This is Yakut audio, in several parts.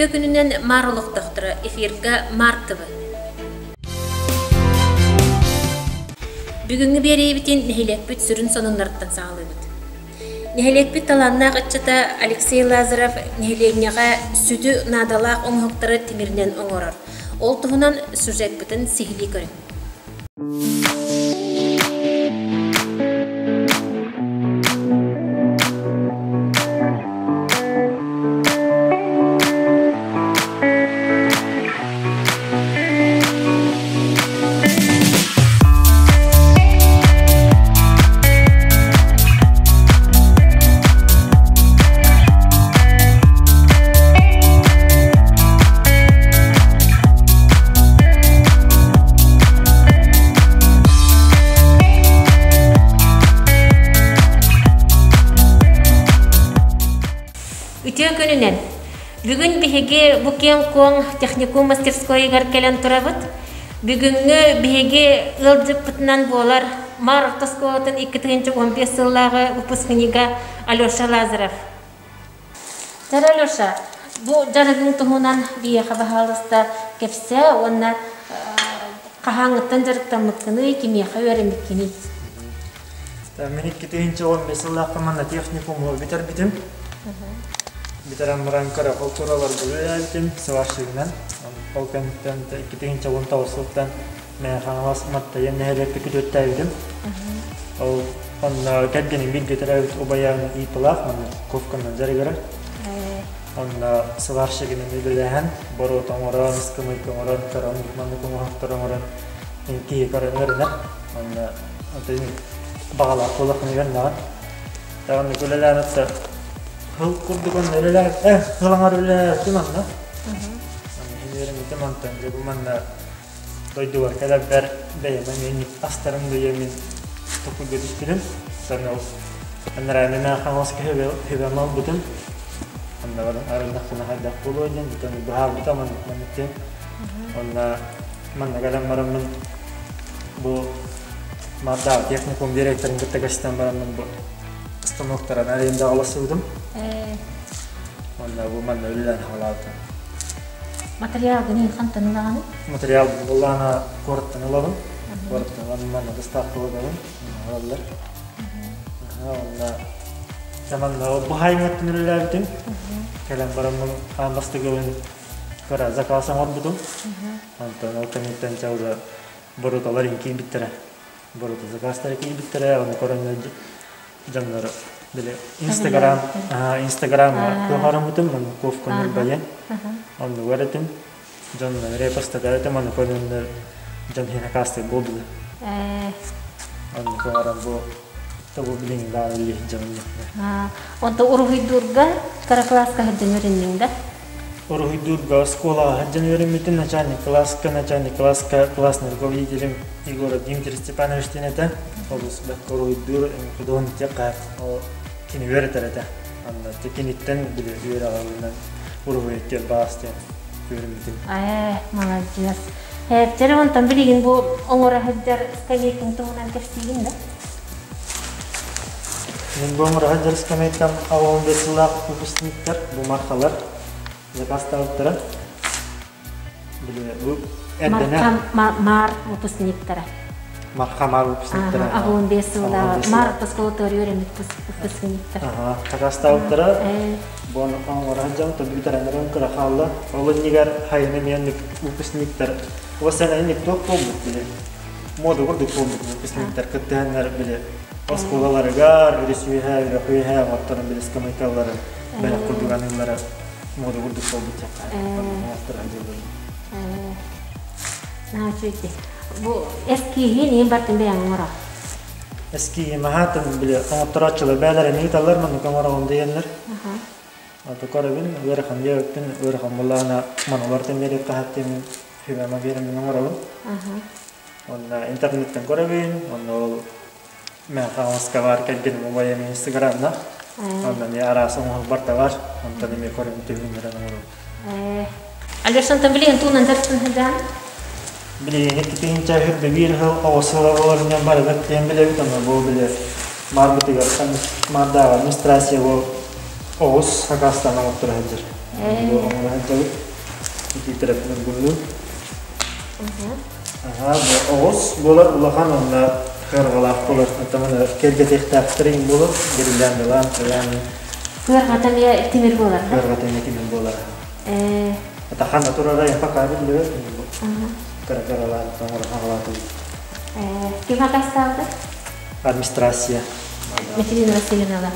Үтүө күнүнэн Маар олохтоохторо эфирга Маар ТВ. Бүгүҥҥү биэриибитин нэһилиэкпит сүрүн сонуннарыттан саҕалыыбыт. Нэһилиэкпит талааннаах ыччата Алексей Лазарев нэһилиэнньэҕэ сүдү наадалаах оҥоһуктары тимиринэн оҥорор. Ол туһунан сюжеппытын сиһилии көрүҥ. Үтүө күнүнэн! Бүгүн биһиги бу киэҥ-куоҥ техникум мастерскойугар кэлэн турабыт. Бүгүҥҥү биһиги ыалдьыппытынан буолар Маар орто оскуолатын 2015 сыллааҕы выпускнига Алеша Лазарев. Тара Алеша, бу дьарыгыҥ туһунан биһиэхэ баһаалыста кэпсээ уонна хаһааҥҥыттан дьарыктаммыккыный, кимиэхэ үөрэммиккиний? Мин 2015 сыллаахха манна техникуму бүтэрбитим. Бүтэрэн баран кыра култуураларга үлэлээбитим сварщигынан. Ол кэнниттэн 2019 сылтан Мэҥэ Хаҥалас Маттайын нэһилиэккэ күтүөттээбитим. Ол онно кэргэним бииргэ төрөөбүт убайа Иипылаах манна ковканан дьарыгырар. Онно сварщигынан үлэлэһэн, боруот оҥорон, ыскамыйка оҥорон, көрөн, маннык оҥоһуктар оҥорон киһи көрөн үөрэнэр. Онно баҕалаах буолаххына үөрэнэҕин. Даҕаны үлэлээн отто хыл курдук онно үлэлээн, хыл аҥар үлэлээбитим онно. Онно иһин үөрэммитим онтон дьэ бу манна дойдубар кэлэрбэр бэйэм эмиэ астарым дойу мин токуйга түспүтүм. Сонно ол анараа мен хаҥас хүбэм албытым. Онно баран арындахпына хайдах буолуо диэн бүтэн быһаарбыта маннык маннык диэн. Онно манна кэлэн бараммын бу Мардаа техникум директорын кытта кэстэн бараммын бу станоктарын арендаҕа олорсубутум. Онно бу манна үлэлээн хаалаабытым. Материалгын хантан ылаҕыный? Материал буллаана куораттан ылабын. Куораттан ылан манна доставка ылабын. Ылаллар. Онно манна бу хайыҥаттан үлэлээбитим. Кэлэн бараммын аан бастакыбын кыра заказ оҥорбутум. Онтон ол кэнниттэн чэ уже боруталар киирбиттэрэ. Борута заказтара киирбиттэрэ, ону көрөн дьоннор били Инстаграм Инстаграм кыһарыммытым, манна ковконнор баян. Оннугар этим. Дьоннор репостатар этим, аны көрөннөр дьон хин акаастый буолдулар. Онну көрөн бу тобу билиҥ баар үллү дьонум. Онто уруһуйдуурга кыра кылааска сылдьан үөрэнниҥ да? Уруһуйдуурга оскуолаҕа сылдьан үөрэммитим начальник кылааска, начальник кылааска классный руководителем Егоров Дмитрий Степанович диэн этэ. Олус бэркэ уруһуйдуур художник ол кини үөрэтэр этэ. Онно киниттэн били үөрэҕи ылынан уруһуй баас диэн үөрэммитим. Ээ, маладьыас. Дьэ, онтон билигин бу оҥоро сылдьар скамейкаҥ туһунан кэпсиигин да? Мин бу оҥоро сылдьар скамейкам 15 сыллаах выпускниктар, бу маркалар заказтаабыттара. Били бу эрдэнэ Марха Маар выпускниктара. Марха Маар выпускниктара. 15 сыллааҕы Маар оскуолатыгар үөрэммит выпускниктар. Заказтаабыттара. Бу оҥоро сылдьан бүтэрэннэрин кыра хаалла. Ол иннигэр хайыны эмиэ выпускниктар Уоссана инник туох буолбут били мода курдук буолбут выпускниктар кыттыһаннар били оскуолаларыгар үрүс үөһэ үрэх үөһэ оҥотторон били скамейкаларын бэлэх курдук аныыллара мода курдук буолбут Наачуйти. Бу эскииһин иин бартын бэйэҥ оҥоро. Эскииһи маһаатын били оҥотторооччулар бээлэр эмиэ ыыталлар маннык оҥороҕун диэннэр. Ото көрөбүн ыарахан диэбиппин ыарахан буоллаҕына манулар тэмиэрик хаһаттыымын сүбэма биэрэммин оҥоробун. Онно интернеттэн көрөбүн, онно ол Мэҥэ баар кэргэним убайым инстаграмна. Онно эмиэ араас оҥоһук барта бар, онтон эмиэ көрөн түһүннэрэн оҥоробун. Александр билигин туунан дьарыктан сылдьаҕын? Билигин икки тыһыынча биир сыл оҕус сыла буоларынан барыбыт диэн билэбит, онно бу били маарбытыгар маардааҕы администрация бу оҕус сакаастаан оҥотторо сылдьар. Бу оҥоро сылдьабыт. Итиитэрэ нургуннуу. Аха, бу оҕус буолар улахан уонна кыарҕалаах буолар. Оттон кэргэтиэхтээхтэр иҥ буолар, гирляндалаан, хайаан. Кыарҕата эмиэ тимир буолар да? Кыарҕата эмиэ тимир буолар. Атахан турара пока биллибэт. Кыра-кыралаан тоҥоро хаҕалаатыбыт. Ким хакастаабыта? Администрация. Екатерина Васильевна.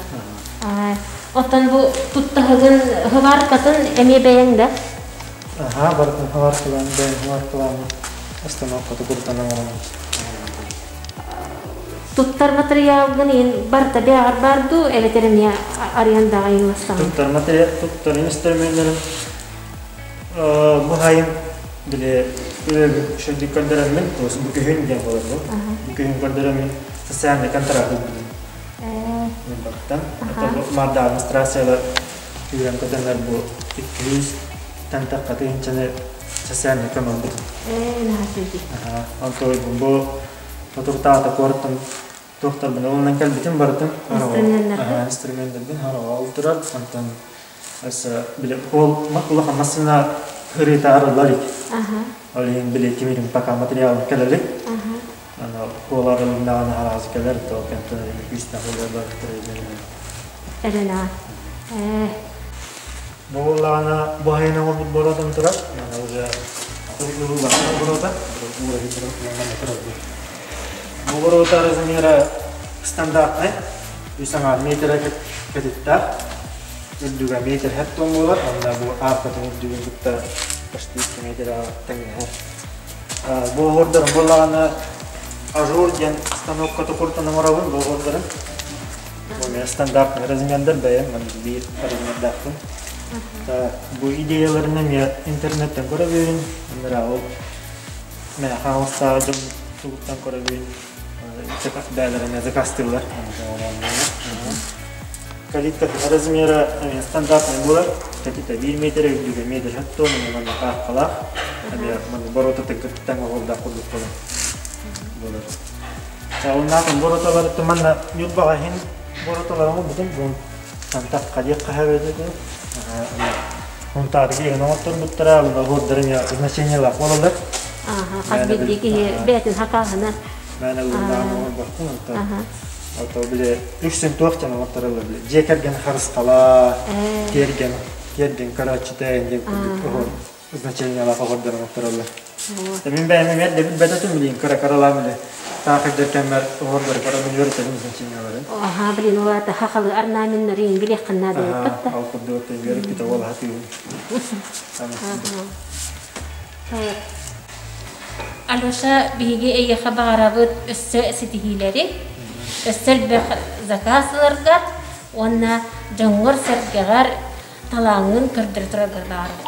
Оттон бу туттаһыгын хыбааркатын эмиэ бэйэҥ да? Аха, барытын хыбааркалаан, бэйэм хыбааркалаан остановката курутан оҥоробун. Туттар матырыйаалгын иһин барыта бэйэҕэр баар дуу, эбэтэр эмиэ арыйан даҕайыҥластаҕын? Туттар материал, туттар инструменнэрим бу хайын били үчүгдүк көрдөрөммүн, бу күһүн диэн буолар бу. Бу күһүн көрдөрөммүн социальный контракт ылбытым. Мен баттан. Марда администрациялар күүрэн көтөннөр бу 200 тан тахха тыһыынчаны социальный көмө ылбытым. Онтон бу Отуртаата куораттан туохтарбын ылынан кэлбитим барытын инструменнэрбин хараҕа турар. Онтон өссө били ол улахан массыына ырыта арыллар ик. Ол иһин били тимирим пока материалым кэлэлик. Аны хуол арылыннаҕына хараҕасы кэлэр, то кэнтэн күүстээх буолар Эрена. Бу буоллаҕына бу айан оҥорбут боруотам турар. Аны уже ылыллаҕына боруота, турар. Бу боруота размера стандартнай. Үс аҥаар метр кэтиттээх. Үрдүгэ метр хэт буолар. Онно бу аркатын үрдүгүн кытта почти 2 метр тэҥнэһэр. Бу оһуордарым буоллаҕына ажур диэн станокка тукуртан оҥоробун бу оһуордарын. Бу мен стандартный размердар бэйэм маннык биир размердаахпын. Бу идеяларын эмиэ интернеттэн көрөбүн. Ыныраа ол мен хаҥаластааҕы дьон тугуттан көрөбүн. Бээлэрин заказтыыллар. Калиткатын размера эмиэ стандартный буолар. Кэтитэ 1 метр, үрдүгэ метр хэттон, манна тааххалаах. Эмиэ манна боруотатын кыттан оҕолдаах курдук буолар. Оннаатын бороталары манна Ньурбаҕа иһин бороталарын ылбытым. Бу антах хадиэх хаһа Мунтааты киһин оҥотторбуттара, онно оһуордары эмиэ значениелаах буолаллар. Хас биирдии киһи бэйэтин хакааһына. Мээнэ ылыннаҕын оҥорбоккун, онтон ото били үксүн туох диэн оҥоттороллор били дьиэ кэргэн харысхала, тиэргэн, тиэргэн көрөөччүтэ диэн курдук оһуор значениелаах оһуордары оҥоттороллор. Мин бэйэм эмиэ да билбэт этим билин кыра-кыралаан били таах ирдэр кэммэр оһуордары көрөммүн үөрэтэбин значениеларын. Аха, блин, ол аата хахалы орнаменнарын билиэххин наада эбит да. Ол курдук үөрүппүтэ уолаһа тыыбын. Алеша, биһиги эйиэхэ баҕарабыт өссө ситиһиилэри, өссө элбэх заказ ыларгар уонна дьоҥҥор-сэргэҕэр талааҥҥын көрдөрө тураргар баҕарабыт.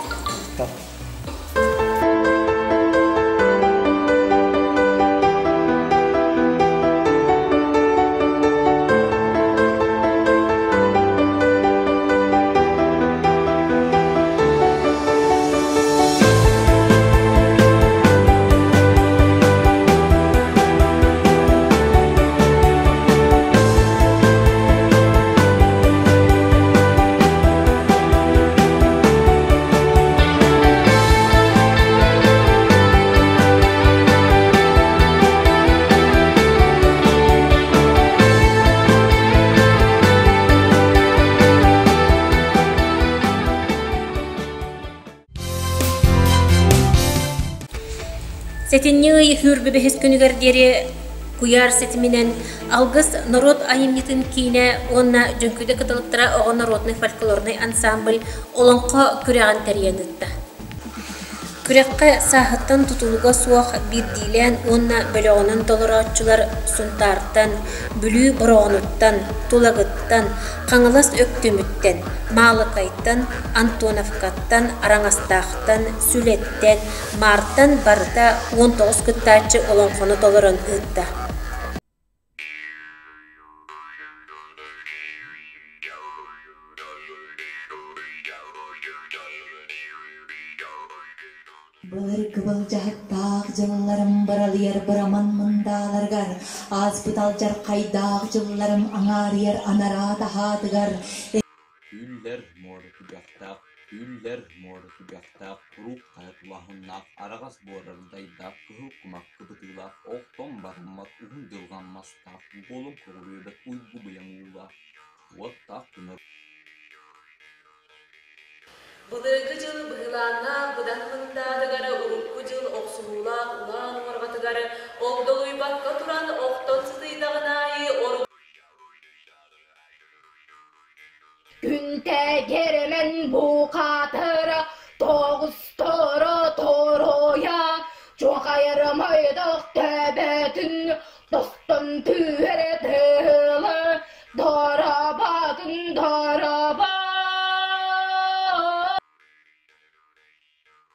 Сэтинньи ый сүүрбэ күнүгэр диэри куйаар ситиминэн Алгыс норуот айымньытын киинэ уонна Дьөҥкүдэ кыталыктара оҕо народнай фольклорнай ансамбль олоҥхо күрэҕин тэрийэн ыытта. Күрэххэ сааһыттан тутулуга суох биирдиилээн уонна бөлөҕүнэн толорооччулар Сунтаартан, Бүлүү Бороҕонуттан, Тулагыттан, Хаҥалас Өктөмүттэн, Маалыкайтан, Антоновкаттан, Араҥастаахтан, Сүлэттэн, Маартан барыта 19 кыттааччы олоҥхону толорон ыытта. Былыргы былдьаһыктаах дьылларым быралыйар быраман мындааларыгар, ааспыт алдьархайдаах дьылларым аҥаарыйар анараа таһаатыгар Үллэр муора түгэхтээх. Түүллэр муора түгэхтээх, куруук хайа тулааһыннаах, араҕас буорардайдаах, кыһыл кумах кыбытыылаах, охтон бараммат уһун дьылҕан мастаах, буолан көҕүрүөбэт уйгу быйаҥ уулаах, уоттаах тунар Былыргы дьыл быһылааннаах быдан мындаатыгар, урукку дьыл охсуһуулаах улаан уорҕатыгар огдолуйбакка туран охтон сытыйдаҕын аайы Күнтэгэрэмэн бухатыра тоҕусторо торуйа чуохайарым ойдох төбөтүн тостон түһэрэ тыылы дорабатын дораба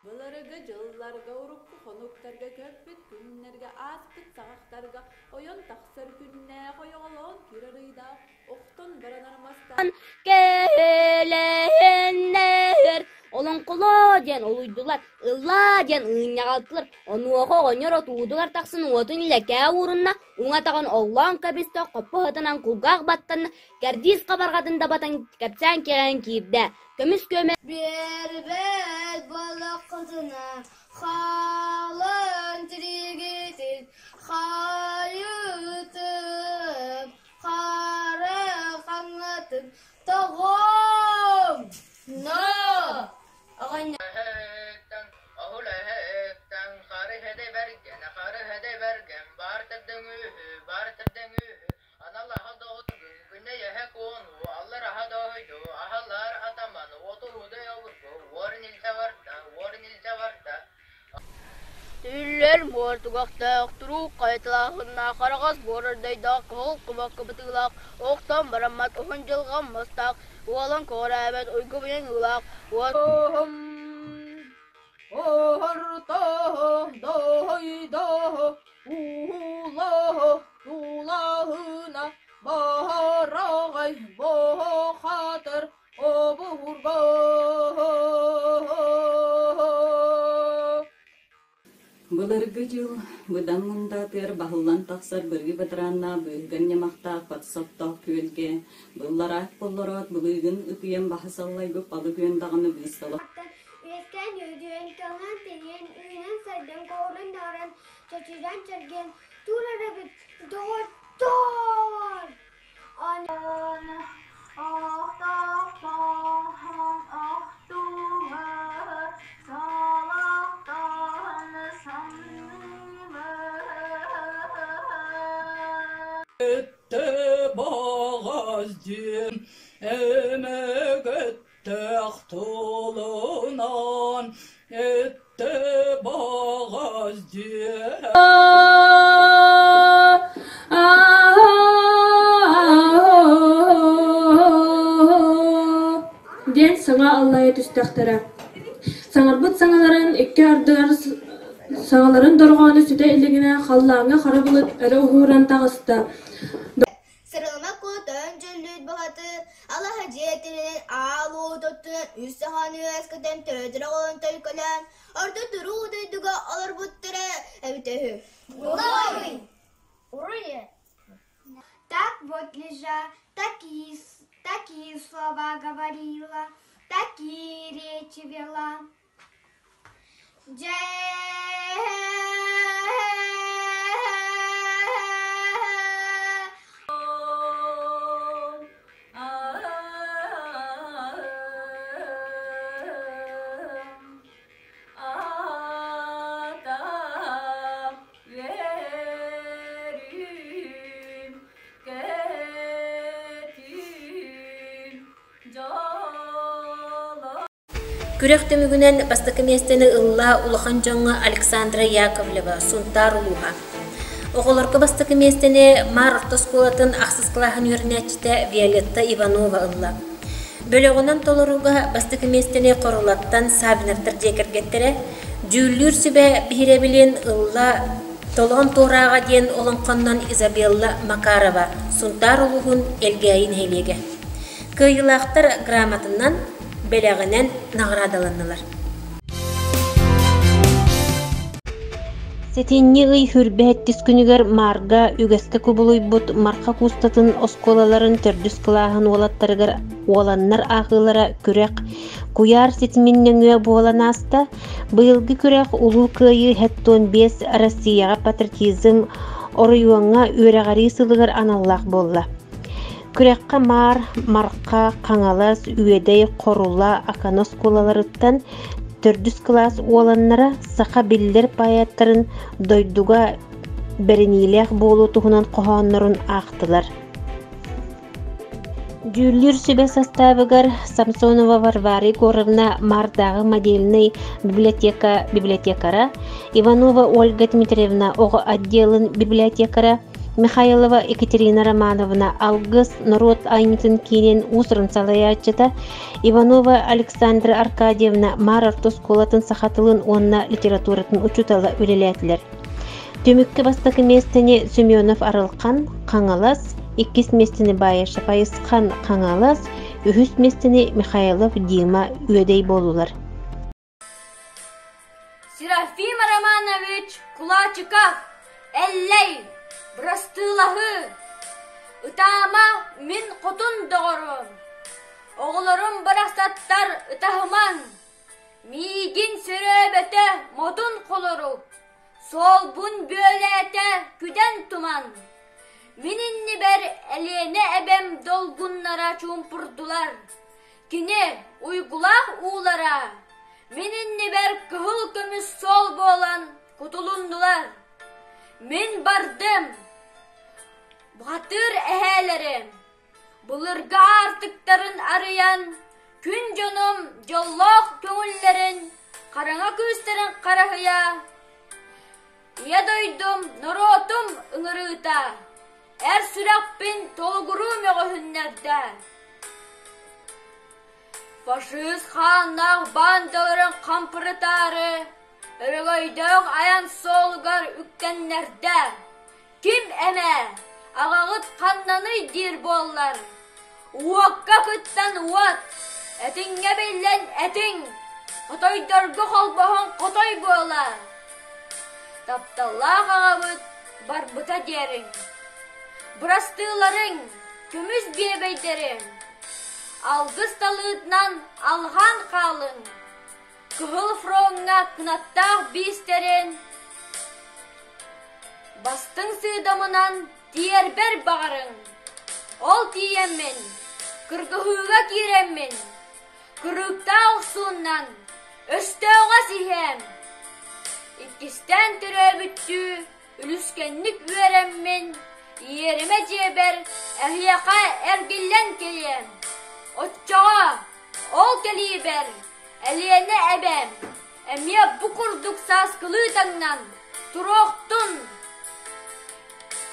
Былыргы дьылларга урукку хонуктарга көппүт күннэргэ ааспыт саҕахтарга ойон тахсар күннээх ойоҕолоон киирэр ыйдаах охтон баранар мастаах Кэлэһиннэр олоҥхолоо диэн олуйдулар, ыллаа диэн ыынньаҕалтылар. Онуоха оҕонньор отуутугар тахсан уотун илэкээ уурунна, уҥа атаҕын оллоон кэбистэ, хоппо сытынан кулгаах баттанна, кэрдиис хабарҕатын дабатан кэпсээн киирэн киирдэ. Көмүс күөмэ Биэрбэт буоллаххытына хаалан тириигитин хайытым, хара хаҥатын тоҕом! Но! Түллэр муор тугахтаах, туруук хайаталаахыннаах, араҕас буорардайдаах, кыһыл кумах кыбытыылаах, охтон бараммат уһун дьылҕам мастаах, уолан көҕүрээбэт уйгу быйаҥ ыылаах, Былыргы дьыл быдан мундаатыгар баһыллан тахсар бырыы бадарааннаах быыһыгар ньамахтаах батыс оттоох күөлгэ быллараат боллороот былыыгын ытыйан баһа саллайбыт балык үөн даҕаны быыстала Үөскээн үөдүйэн, кылаан тэнийэн, үүнэн-сайдан, көҕөрөн-даҕаран, чочуйан-чэлгийэн тур эрэбит, доҕоттоор! Баҕас диэн эмэгэттээх тылынан эттэ баҕас диэн диэн саҥа аллайа түстэхтэрэ. Саҥарбыт саҥаларын икки ардыгар саҥаларын дорҕооно сүтэ илигинэ халлааҥҥа хара былыт өрө уһууран таҕыста. Сырылыма куотан дьөллүүт баһатыы, алаһа дьиэтинэн аал уотуттан үс сахан үөскэтэн төрөтөр оҕолорун төлкөлөөн, орто туруу дойдуга олорбуттара эбитэ үһү. Так вот лежа, такие, такие слова говорила, такие речи вела. Дьэ Күрэх түмүгүнэн бастакы миэстэни ылла улахан дьоҥҥо Александра Яковлева, Сунтаар улууһа. Оҕолорго бастакы миэстэни Маар орто оскуолатын ахсыс кылааһын үөрэнээччитэ Виолетта Иванова ылла. Бөлөҕүнэн толорууга бастакы миэстэни Хорулаттан Савиновтар дьиэ кэргэттэрэ, дьүүллүүр сүбэ биһирэбилин ылла Толоон туорааҕа диэн олоҥхоннон Изабелла Макарова, Сунтаар улууһун Элгээйи нэһилиэгэ. Кыайыылаахтар грамотанан, бэлэҕинэн наҕараадаланнылар. Сэтинньи ый сүүрбэһэттис күнүгэр Маарга үгэскэ кубулуйбут Марха куустатын оскуолаларын төрдүс кылааһын уолаттарыгар уоланнар ааҕыылара күрэх куйаар ситимин нөҥүө буолан ааста. Быйылгы күрэх Улуу Кыайыы 75 Россияҕа патриотизм оройуоҥҥа үөрэҕирии сылыгар аналлаах буолла. Күрэххэ Маар, Марха, Хаҥалас, Үөдэй, Хорула, Акана оскуолаларыттан төрдүс кылаас уоланнара саха биллэр поэттарын дойдуга бэриниилээх буолуу туһунан хоһооннорун аахтылар. Дьүүллүүр сүбэ састаабыгар Самсонова Варвара Егоровна Маардааҕы модельнай библиотека библиотекара, Иванова Ольга Дмитриевна оҕо отделын библиотекара, Михайлова Екатерина Романовна Алгыс норуот айымньытын киинин уус-уран салайааччыта, Иванова Александра Аркадьевна Маар орто оскуолатын саха тылын уонна литературатын учуутала үлэлээтилэр. Түмүккэ бастакы миэстэни Семенов Арылхан, Хаҥалас, иккис миэстэни Баишев Айысхан, Хаҥалас, үһүс миэстэни Михайлов Дима Үөдэй буоллулар. Серафим Романович Кулачиков, Эллэй, бырастыылаһыы, Ытаама мин хотун доҕорум, оҕолорум барахсаттар ытаһымаҥ, миигин сөрөөбөтө мотун холорук, суолбун бүөлээтэ күдэн туман. Мин иннибэр Элиэнэ эбэм долгуннара чуумпурдулар. Кини уйгулаах уулара мин иннибэр кыһыл көмүс суол буолан кутулуннулар. Мин бардым. Бухатыыр эһээлэрим былыргы аартыктарын арыйан, күн дьонум дьоллоох көҥүллэрин, хараҥа күүстэрин хараһыйа, Ийэ дойдум, норуотум ыҥырыыта, эр сүрэхпин толугуруу мөҕүһүннэрдэ. Фашист хааннаах баандаларын хампырытаары, өрөгөйдөөх айан суолугар үктэннэрдэ. Ким эмэ, аҕаҕыт ханнаный диир буоллар, уокка кыттан уот, этиҥҥэ биллэн этиҥ, хотойдорго холбоһон хотой буола. Тапталлаах аҕабыт барбыта диэриҥ. Бырастыыларыҥ, көмүс биэбэйдэриҥ, алгыс талыытынан алҕаан хаалыҥ. Кыһыл фроҥҥа кынаттаах биистэрин бастыҥ сыыдамынан тиийэрбэр баҕарыҥ. Ол тиийэммин, кыргыһыыга киирэммин, кырыыктаах охсууннан өстөөҕө сиһиэм. Иккистээн төрөөбүттүү үлүскэнник үөрэммин, иэримэ дьиэбэр эһиэхэ эргиллэн кэлиэм. Оччоҕо ол кэлиибэр Элиэнэ эбээм эмиэ бу курдук сааскылыы таҥнан туруохтун!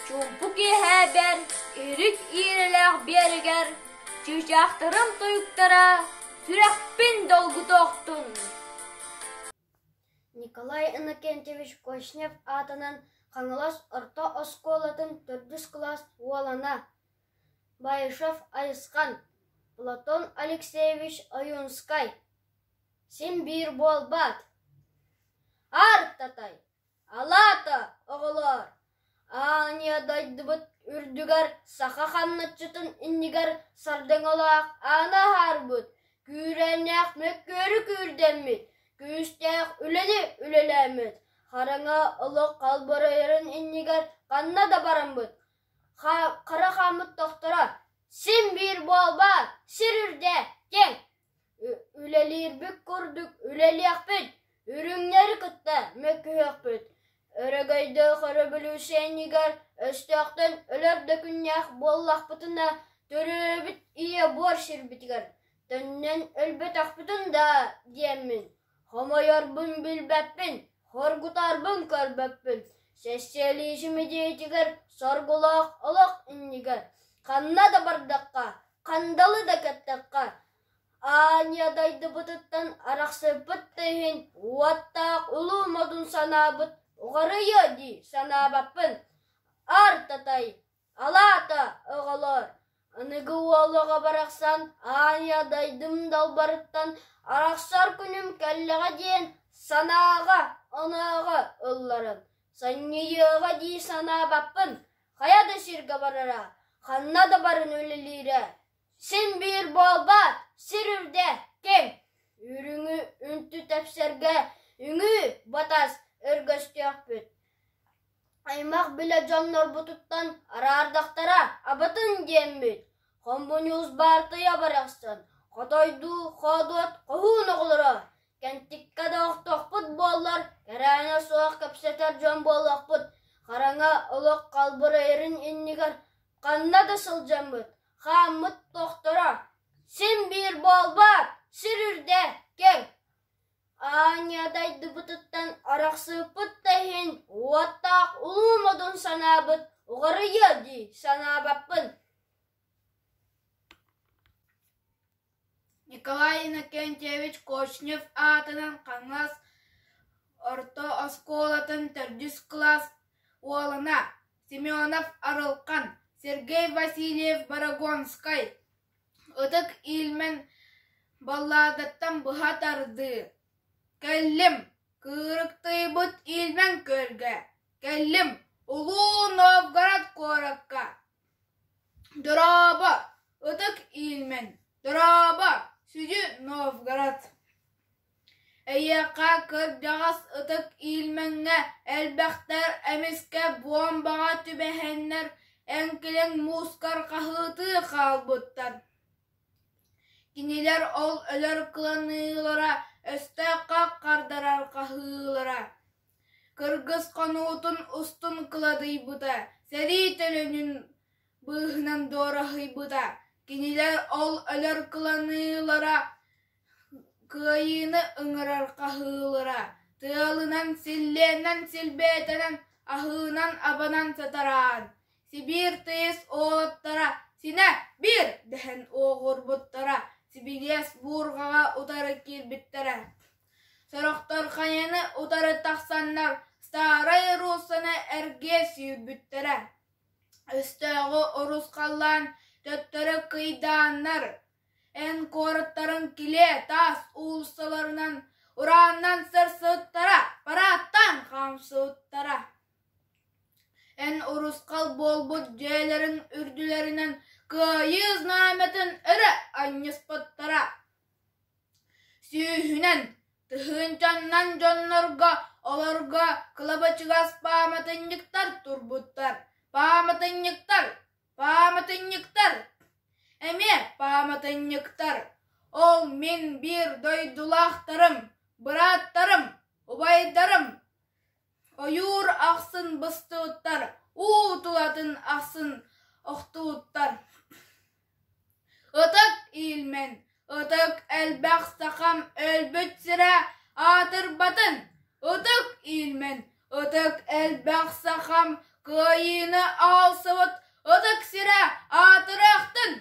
Чуумпу киэһээбэр иһирик иирэлээх биэрэгэр чыычаахтарым тойуктара сүрэхпин долгутуохтун! Николай Иннокентьевич Кочнев аатынан Хаҥалас орто оскуолатын төрдүс кылаас уолана Баишев Айысхан, Платон Алексеевич Ойуунскай Син биир буолбаат, Аар-татай, алаата, оҕолоор, Аанньа дойдубут үрдүгэр саха хамначчытын иннигэр сардаҥалаах ааны аһаарбыт, күүрээннээх мөккүөрү күүрдэммит, күүстээх үлэни үлэлээммит, хараҥа олох халбарыйарын иннигэр ханна да бараммыт, Хара хааммыт тохторо, син биир буолбаат, сир үрдэ, киэҥ. Үлэлиирбит курдук үлэлиэхпит, үрүҥнэри кытта мөккүһүөхпүт. Өрөгөйдөөх өрөбөлүүссүйэнньигэр өстөөхтөн өлөр да күннээх буоллахпытына, төрөөбүт ийэ буор сирбитигэр төннөн өлбөтөхпүтүн да диэммин, Хомойорбун билбэппин, хоргутарбын көрбөппүн, сэссиэлиисим идиэтигэр соргулаах олох иннигэр ханна да бардахха, хандалы да кэттэххэ, аанньа дайдыбытыттан арахсыппыт да иһин уоттаах улуу модун санаабыт уҕарыйыа дии санаабаппын. Ар-татай, Алаата, оҕолоор, аныгы уол оҕо барахсан аанньа дайдым далбарыттан арахсар күнүм кэллэҕэ диэн санааҕа-онооҕо ылларан. Санньыйыаҕа дии санаабаппын, хайа да сиргэ барара, ханна да баран үлэлиирэ. Син биир буолбат, сир үрдэ, ким? Үрүҥү үнтү тэпсэргэ үҥүү батас өргөстүөхпүт. Аймах билэ дьоннорбутуттан араардахтара абатын диэммит, хомуньуус баартыйа барахсан, хотойдуу хоодуот хоһуун оҕолоро, кэнтиккэ да охтохпут буоллар, кэрээнэ суох кэпсэтэр дьон буолуохпут, хараҥа олох халбарыйарын иннигэр ханна да сылдьаммыт, хааммыт тохторо, син биир буолбаат, сир үрдэ кэҥ. Аанньа дайдыбытыттан арахсыыппыт да иһин уоттаах улуу модун санаабыт уҕарыйыа дии санаабаппын. Николай Иннокентьевич Кочнев аатынан Хаҥалас орто оскуолатын төрдүс кылаас уолана Семенов Арылхан, Сергей Васильев Борогонскай Ытык Ильмень балладаттан быһа тардыы «Кэллим, кыырыктыйбыт Ильмень күөлгэ, кэллим, Улуу Новгород куоракка! Дорообо, Ытык Ильмень, дорообо, сүдү Новгород!» Эйиэхэ кырдьаҕас Ытык Ильмеҥҥэ элбэхтэр эмискэ буомбаҕа түбэһэннэр эҥкилиҥ муускар хаһыытыы хаалбыттар. Кинилэр ол өлөр кыланыылара өстөөххө хардарар хаһыылара. Кыргыс хонуутун устун кыладыйбыта, сэрии төлөнүн быыһынан дуораһыйбыта. Кинилэр ол өлөр кыланыылара Кыайыыны ыҥырар хаһыылара, тыалынан, силлиэнэн силбээтэнэн, аһыынан-абанан сатараан, Сибиир тыйыс уолаттара синэ биир дэһэн уоҕурбуттара, сибилиэс буурҕаҕа утары киирбиттэрэ. Сорохтор хайаны утары тахсаннар Старай Руссаны эргиэ сүүрбүттэрэ. Өстөөҕү урусхаллаан төттөрү кыйдааннар, Эн куораттарыҥ килиэ таас уулуссаларынан урааннан сырсыбыттара, парааттаан хаамсыбыттара. Эн урусхал буолбут дьиэлэриҥ үрдүлэринэн Кыайыы знамятын өрө анньыспыттара. Сүүһүнэн, тыһыынчаннан дьоннорго олорго кылабачыгас пааматынньыктар турбуттар. Пааматынньыктар! Пааматынньыктар! Эмиэ пааматынньыктар! Ол мин биир дойдулаахтарым, бырааттарым, убайдарым ойуур ахсын быстыбыттар, уу тулатын ахсын охтубуттар. Ытык Ильмень, ытык элбэх сахам өлбүт сирэ аатырбатын! Ытык Ильмень, ытык элбэх сахам кыайыыны аалсыбыт ытык сирэ аатырыахтын!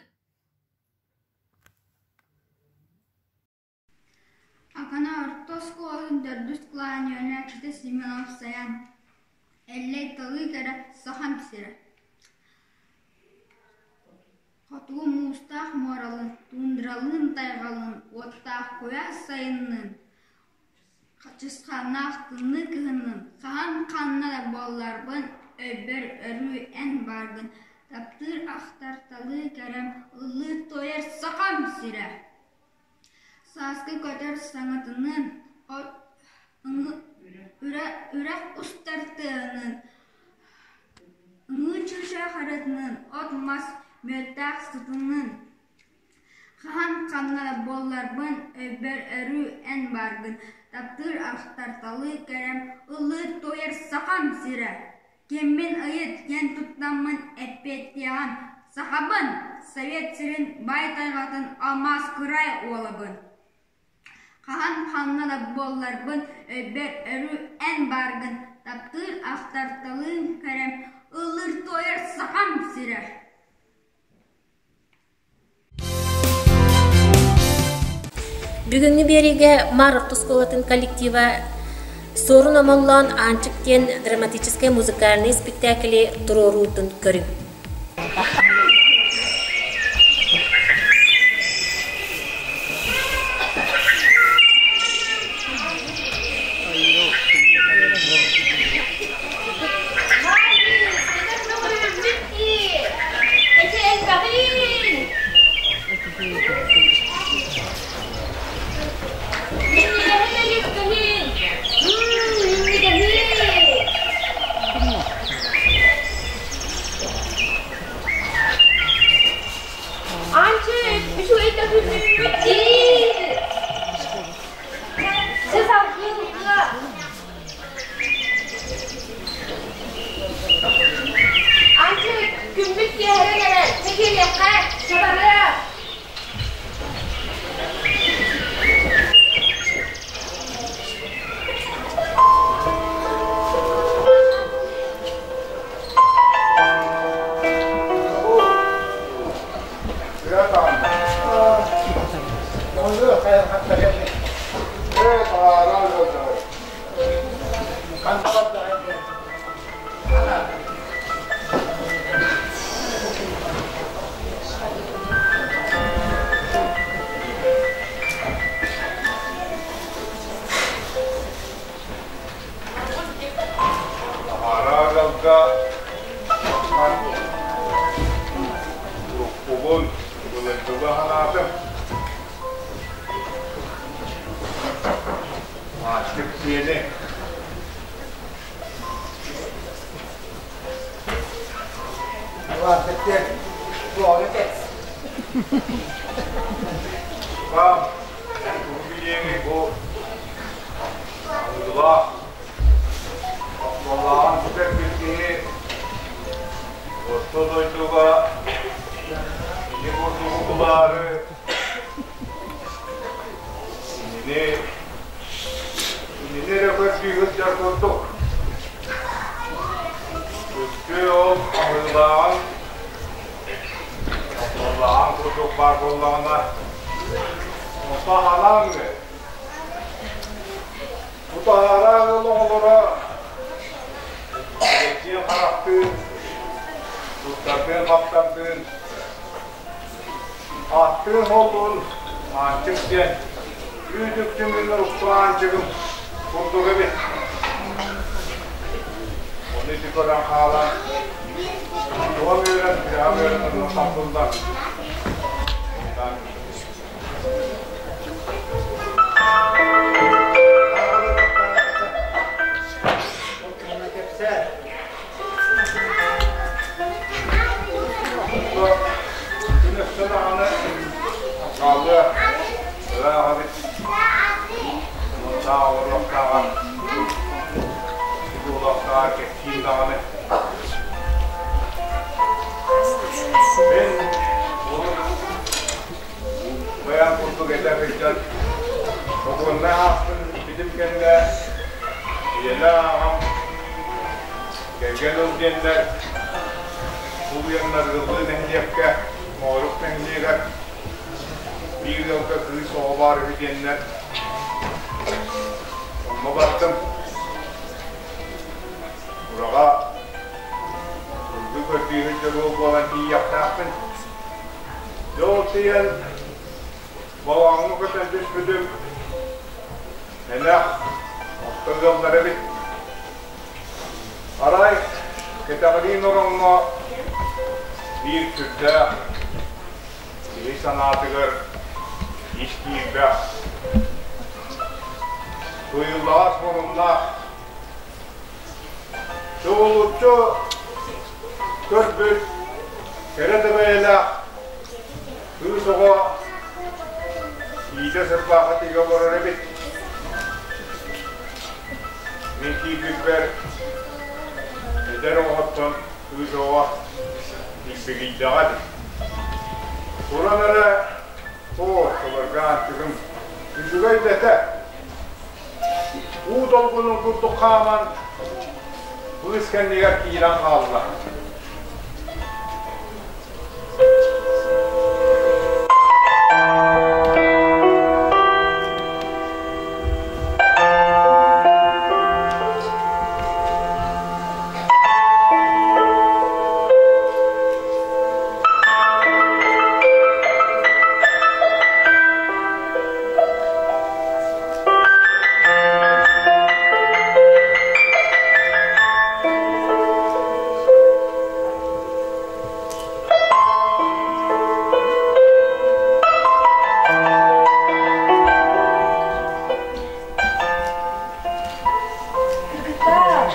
Акана орто оскуолатын төрдүс кылааһын үөрэнээччитэ Семенов Саян Эллэй талыы кэрэ Сахам сирэ Хотугу муустаах муоралыын, туундралыын тайҕалыын, уоттаах куйаас сайынныын, чысхааннаах тымныы кыһынныын хаһан ханна да буолларбын, өйбөр өрүү эн бааргын, таптыыр ахтар талыы кэрэм, ыллыыр-туойар Сахам сирэ. Сааскы көтөр саҥатыныын, үрэх устар тыаһыныын, ымыы чыычаах ырыатыныын, от-мас мүөттээх сытыныын хаһан ханна да буолларбын, өйбөр өрүү эн бааргын, таптыыр ахтар талыы кэрэм, ыллыыр-туойар Сахам сирэ. Киммин ыйыт диэн туттаммын эппиэттиэҕим: Сахабын, Совет сирин баай тайҕатын алмаас кырай уолабын. Хаһан ханна да буолларбын, өйбөр өрүү эн бааргын, таптыыр ахтар талыым кэрэм, ыллыыр-туойар Сахам сирэ. Бүгүҥҥү биэриигэ Маар орто оскуолатын коллектива Суорун Омоллоон Аанчык диэн драматическай музыкальнай спектакли туруоруутун көрүҥ. Бам, эн тугу билиэҥий бу аныгылаах, оттоллааҕын сүтэрбит киһи орто дойдуга ини курдугу булаары инини инини эрэ көрдүү сылдьар курдук. Үстүү ол аһыылааҕын Оттоллааҕын курдук баар буоллаҕына, Мутаһалаан Мутаһалаан ыал оҕолоро эдьиий харахтыын, туттардыын-хаптардыын, ааттыын-суоллуун Аанчык диэн үүт-үкчү мин урукку Аанчыгым курдук эбит. Ону ити көрөн хаалан, туом үөрэн, сүрэҕим үөрэн онно тардыллар. Күн өссө даҕаны хаалыа, ыраах эбит. Уоннаах олоруохтааҕар, буолуохтааҕар кэпсиим даҕаны. Мин урут бэйэм курдук этэ сылдьан, сокуоннай ааспын бүтүм кэннэ ийэлээх аҕам кэргэн ыл диэннэр тулуйаннар ыаллыы нэһилиэккэ Моорук нэһилиэгэр биир ыалга кыыс оҕо баар үһү диэннэр онно бардым. Ураҕа сылгы көрдүү сылдьар уол буолан тиийиэхтээхпин. Дьэ ол тиийэн балаҕаҥҥа көтөн түспүтүм, эмэх орто ыаллар эбит. Арай кэтэҕириин ороҥҥо биир сүрдээх киһи санаатыгар ис киирбэх, кыйыллаҕас муруннаах, чугулуччу көрбүт кэрэ да бэйэлээх кыыс оҕо иитэ сырбаахы тигэ олорор эбит. Мин киирбиппэр эдэр оҕоттон кыыс оҕо илбигийдэҕэ дии. Туран эрэ оо, сылырга аанчыгым үчүгэй да этэ. Уу долгунун курдук хааман быыс кэннигэр киирэн хаалла. Кыргыттар,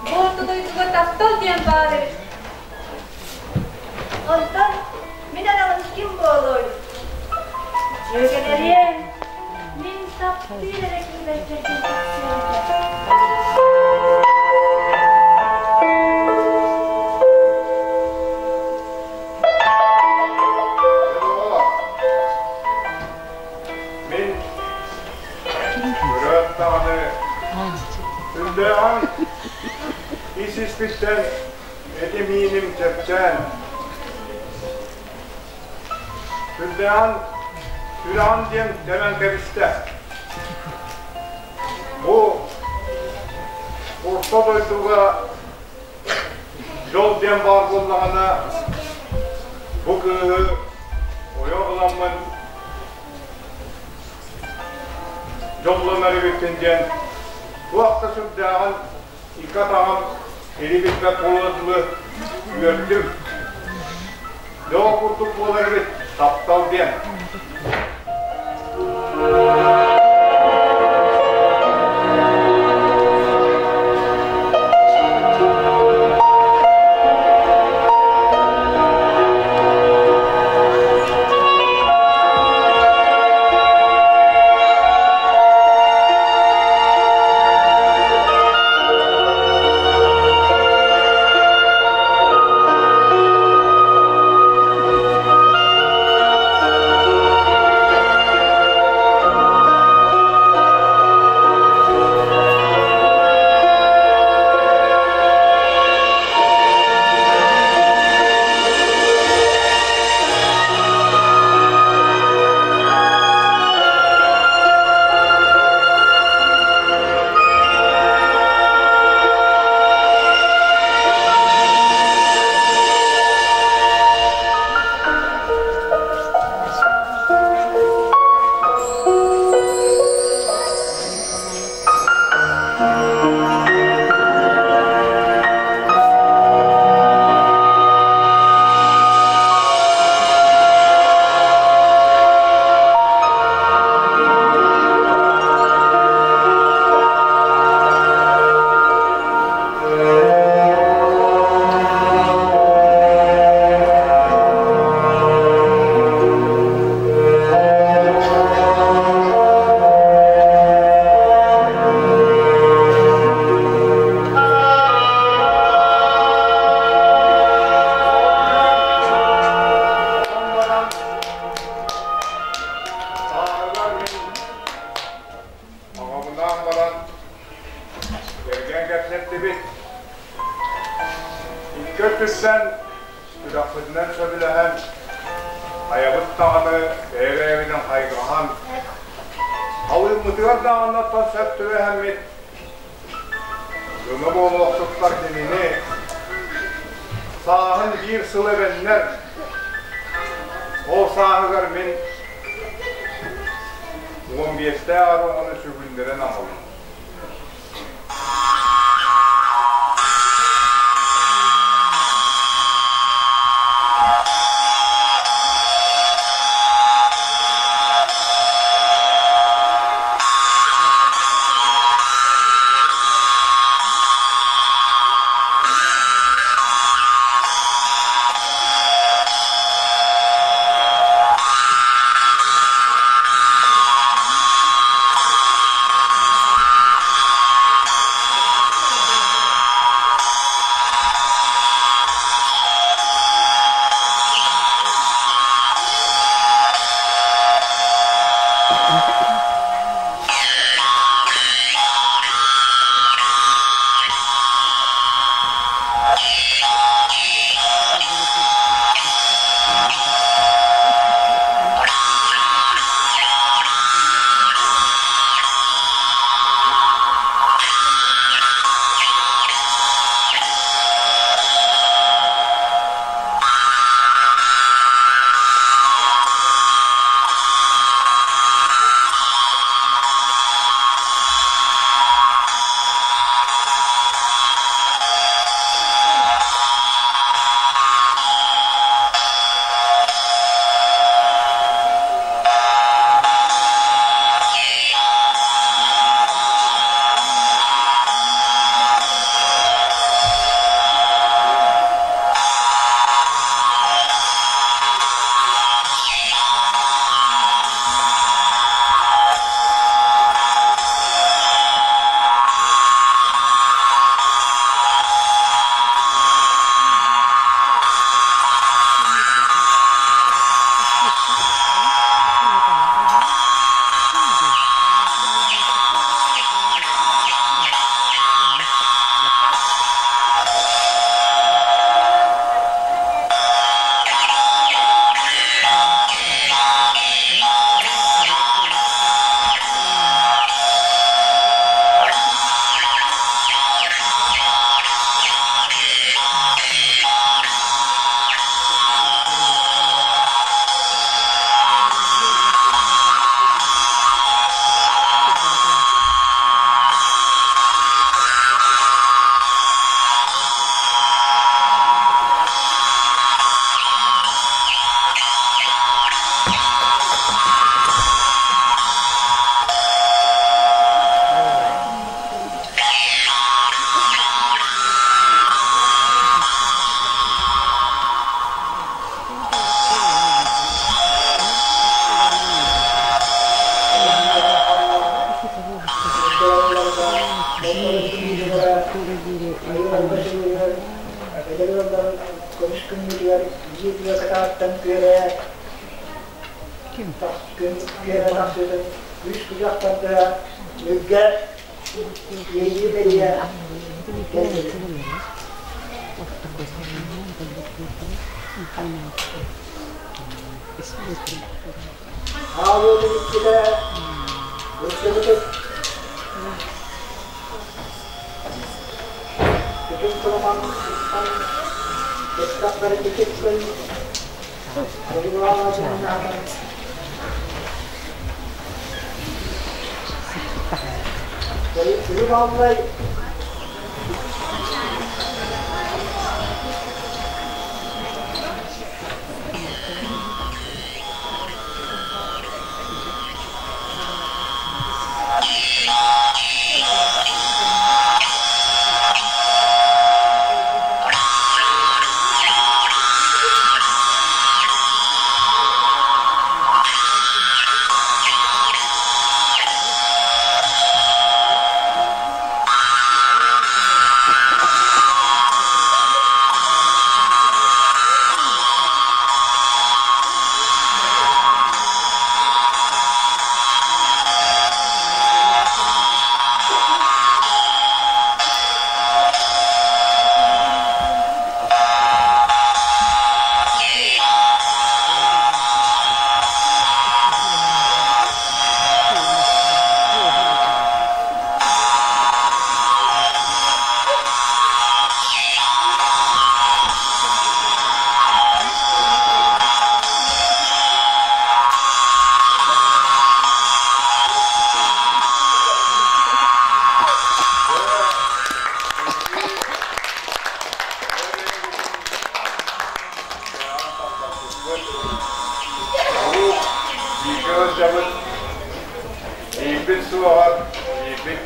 бу орто дойдуга таптал диэн баар эбит. Онтон мин аналым ким буолуой? Дьүөгэлэриэм, мин таптыыр эрэ киһибэр кэргэн тахсыам этэ. Мин көрөөт даҕаны сүрдээҕин ис-испиттэн этим-ииним чэпчээн, сүрдээҕин сүрэҕим диэн тэбэн кэбистэ. Бу орто дойдуга дьол диэн баар буоллаҕына, бу кыыһы ойох ыламмын дьоллонор эбиппин диэн туох да сүрдээҕин икки атаҕым или билбэт буола дылы үөрдүм. Дьэ ол курдук буолар эбит таптал диэн. кэпсэттибит. Икки өттүттэн сүрэхпитинэн сөбүлэһэн, хайабыт даҕаны бэйэ-бэйэбитин хайҕаһан, халыыммытыгар даҕаны оттон сөп түбэһэммит, дьоно буолуохсуттар кинини сааһын биир сыл эбэннэр, ол сааһыгар мин 15-тээх эрэ оҕону сүгүннэрэн аҕаллым.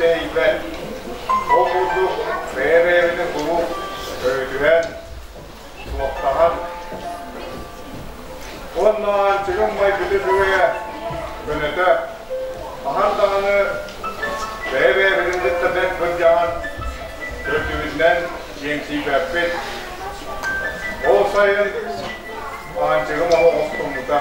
тэһийбэт. Ол курдук бэйэ-бэйэбитин куруук өрүтүһэн, суохтаһан уонна Аанчыгым майгыта үчүгэйэ, көнөтө, хаһан даҕаны бэйэ-бэйэбитин кытта бэрт кырдьаҕан төрдүбүтүнэн иэҥсийбэппит. Ол сайын Аанчыгым олох охтуммута.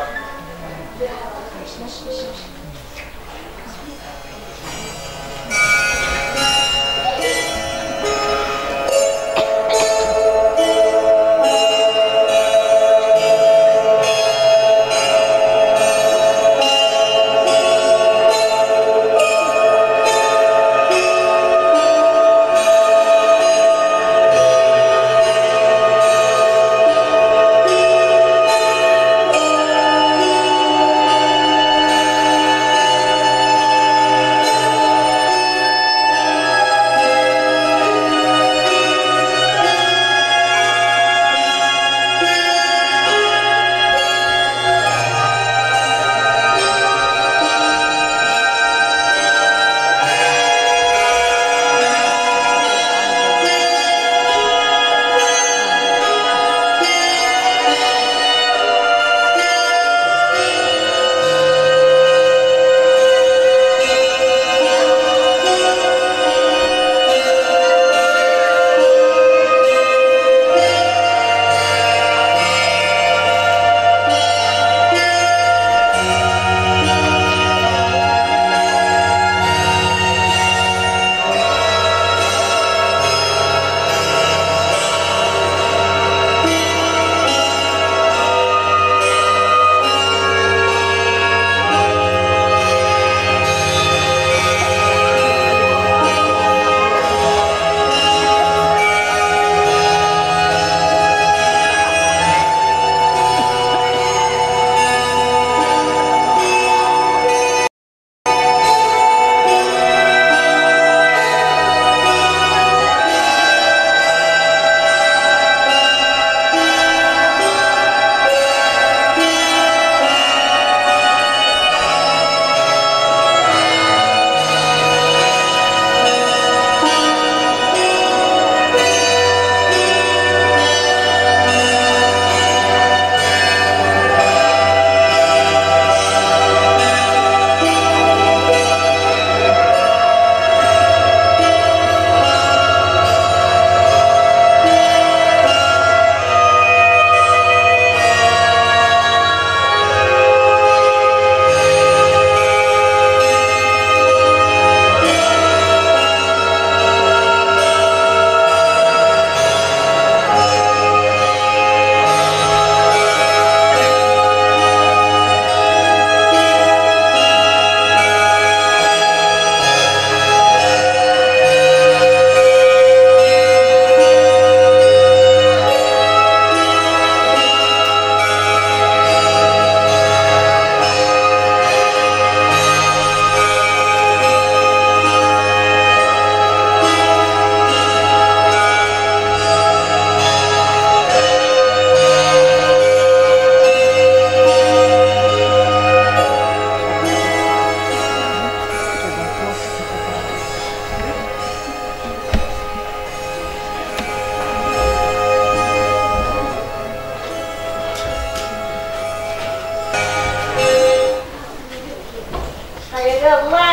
Хайыгалла,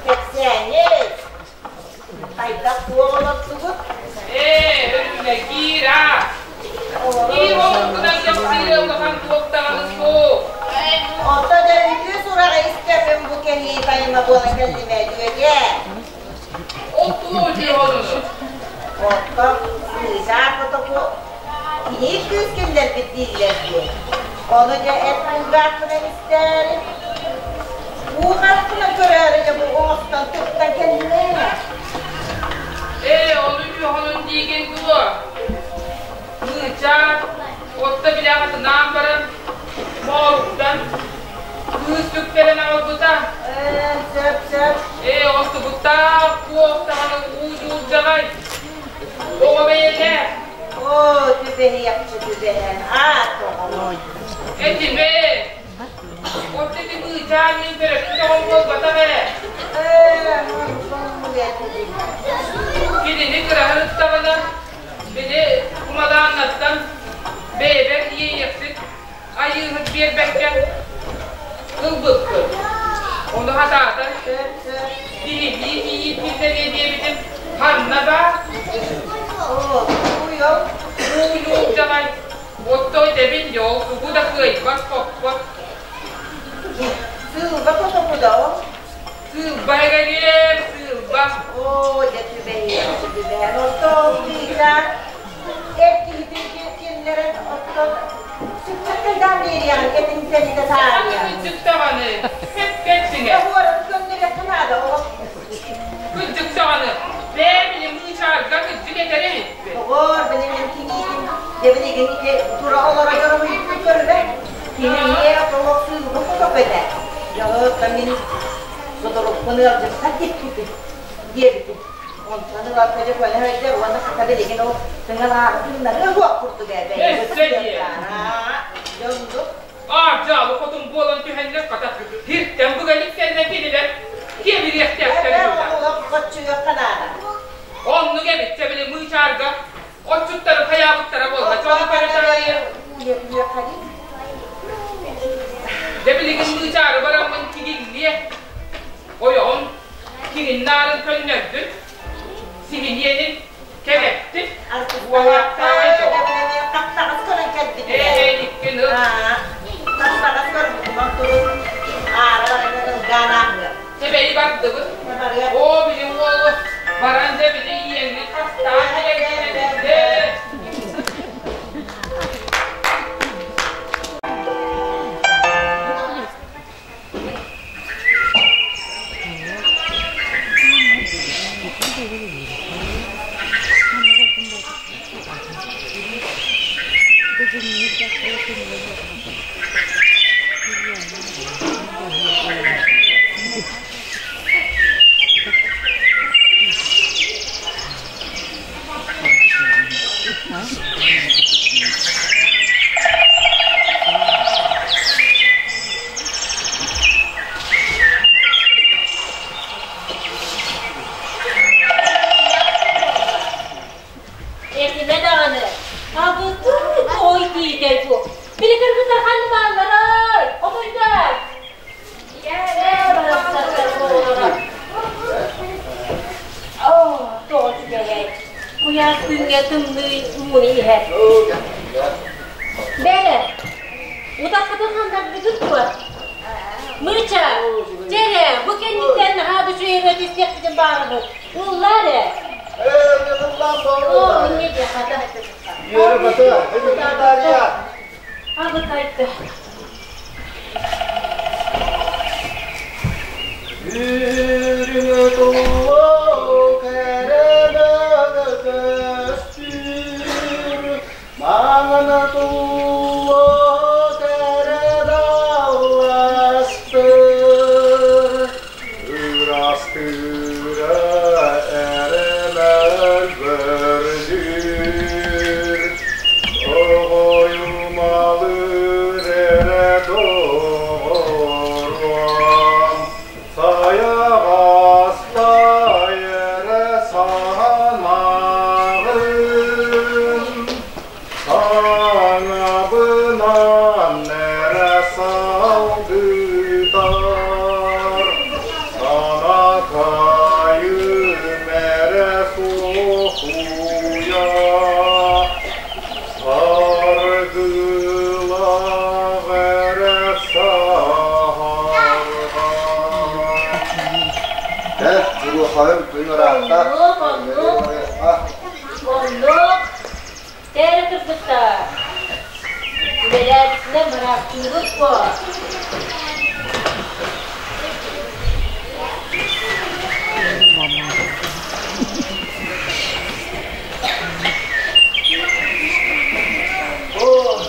кэпсээҥҥит хайдах туох олордугут? Ээ, өрүнэ киир аа. Киир олуккунан кэпсиир улахан туох даҕаны суох. Онтон үтүө сураҕы истэммин бу кэлии тайма буолан кэллим ээ, дьүөгэ. Ол туох үтүө олуну? Оттон сыыдаар котоку кини кыыс киллэрбит дииллэр дии. Ону дьэ эт кулгаахпынан истээри, уу харахпынан көрөөрү дьэ бу оҥостон туттан кэллим ээ. Ээ, ону үтүө диигин дуо? Мыычаар, отто билэҕитинаан баран, Моруктан кыыс сүктэрэн аҕалбыта. Ээ, сөп, сөп. Ээ, оттубуттаах туох даҕаны уу дьуулдьаҕай. Оҕо бэйэтэ. Оо, түбэһиэхчэ түбэһэн, аат оҕолор. Этимэ. Отто ити Мыычаар мин төрөппүт оҕом буолбатах ээ. Ээ, Кинини кыраһырыттаҕына, били кумалааннаттан бэйэбэр иэйиэхсит айыыһыт биэрбэккэ ылбыппын. Ону хатаатар киһилии кийиит киллэриэ диэбитим ханна баар? Ууйуул дьаҕай, отто этэбин дьэ ол тугу да кыайбат-хоппот. Сыылба котокуда ол? Сыылба эгэриэм, сыылба. Оо, дьэ түбэһиэх, түбэһэн. Отто ол кыыһа эр киһитин киллэрэн оттон сүппэккэйдаан биэриэҕин этин сэлитэ таарыйа. Кырдьык даҕаны, сөпкө Оһуораты көннөрүөххэ наада ол. Кырдьык даҕаны, бээ били мыычаарга кырдьык этэр эбиппин. Оҕоор, били мин киһиитин, дьэ билигин ити тура олоро дьоруһуйбут көрүбэ. Кини эмиэ олох сыылбы кутук этэ. Дьоһуттан мин соторукпун ыалдьыттар диэбитим диэбитим. Онтон ыла дьэ көнө сылдьар уонна хата билигин ол тыҥалааҕытыннарыа суох курдук ээ Өссө диэ. Дьоннук. Аадьаалы хотун буолан түһэннэр хата сиртэн быгалик кэннэ кинилэр киэбириэхтээхтэр Эбэ олох хоччуйуохха наада. Оннук эбит били мыычаарга отчуттары хайаабыттара буолла. Дьону көрө таарыйа. Дьэ билигин мыычаары бараммын кигиллиэ. Ойоҕум киҥин-наарын көннөрдүн, сиһиниэнин кэҥэттин. Уолааттааҕай Таптаҕас көрөн кэлбит. Ээ, иккин ыл. Таптаҕас көрбүтүм турун аара баран ылгаан ааһыа. Тэбэйи бардыбыт. Оо, били уолу баран дьэ били иэҥҥин хастаан кэлэргин Этимэ даҕаны, абытыы той тиитэй бу. Били кыргыттар ханна баалларай? Хомуйдар! Ээ, барахсаттар оҕолоро. Оо, тоҕо үчүгэйэй. Куйаас күҥҥэ тымныы ууну иһэр. Бэрэ, утаххытын ханнарбытыт дуо? Мыча, дьэрэ, бу кэнниттэн наһаа да үчүгэй ырыа истиэхпитин баҕарабыт. Ыллаа эрэ. Оо, инньэ диэ хата. Абытайда. Үрүҥ туллук эрэ көстүүр, маҥан туллук эрэ далластыр, ырастыыра эрэ мөлбөрдүүр, Тоҕойумалыыр эрэ доҕоруом, сайаҕастай эрэ санаҕын, саҥабынан эрэ салгытар, санакайым эрэ суохуйа, Саргылаах эрэ саһарҕа. Кэл, Улуохайым күн ыраатта. Оннук, оннук. Оннук. Тээрэ кыргыттар. Үлэлээбитинэн быраактыыбыт буо. Оо,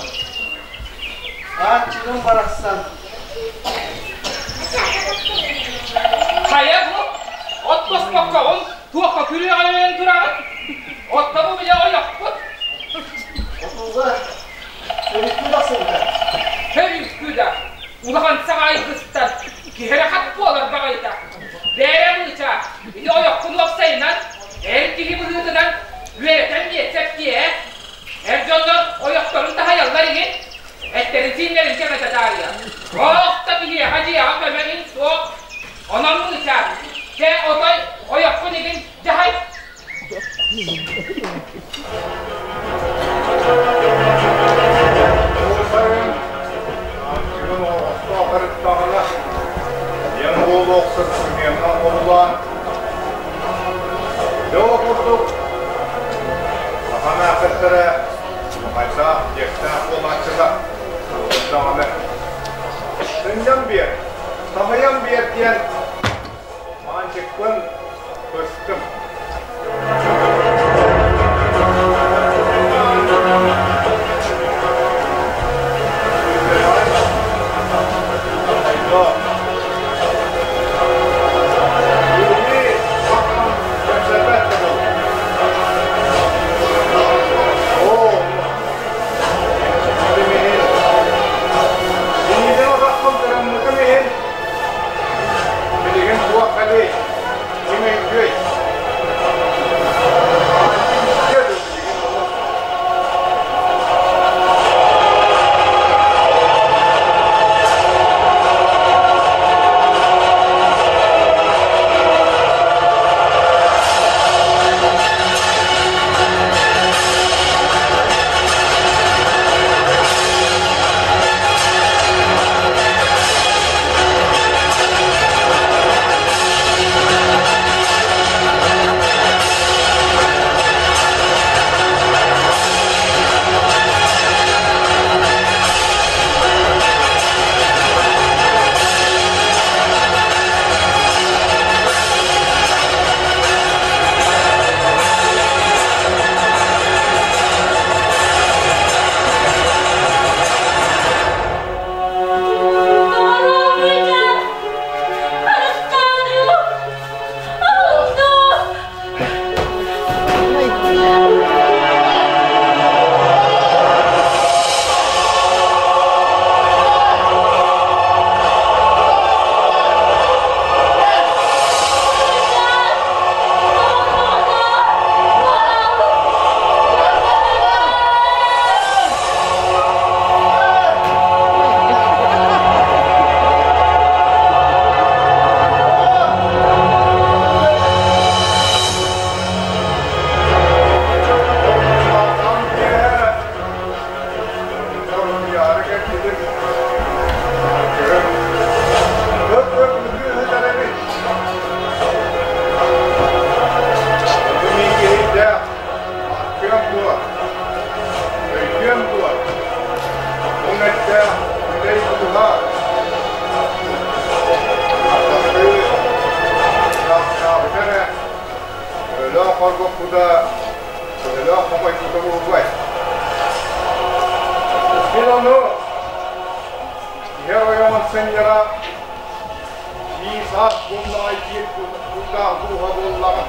ааччыгым барахсан. Хайа бу? Оттоспоккоҕун туохха күрүөҕэ тураҕын? Отто бу бile ойохпут. Отууга өрүскүү тахсыбыта. Өрүскүү да улахан саҕайгыстар киһи эрэ хат буолар баҕайыта. Бээрэ быыча, ити ойоххун диэ, сөп диэ, ээ? Эр дьоннор ойохторун таһыйаллар ини, эттэрин-сииннэрин кэмэтэ таарыйа. Ох да биһиэхэ дьиэҕэ көмө иһин суох. Онон мыычаар, чэ, отой ойоххун игин дьаһай. Сайын Аанчыгын оҕостоох ырыттаҕына, ийэм буолуохсут сымыйанан оҕолоон, дьэ ол курдук саха эмээхситтэрэ хайдах диэктээх буолааччылар даҕаны сынньан биэр, самыйан биэр диэн Аанчыкпын быстым. Билигин туох кэлиэй? Ким өйдүөй? Мин ону иһэр ойоҕун сынньара сии-саас буоллаҕай диир курдаах дууһа буоллаҕа.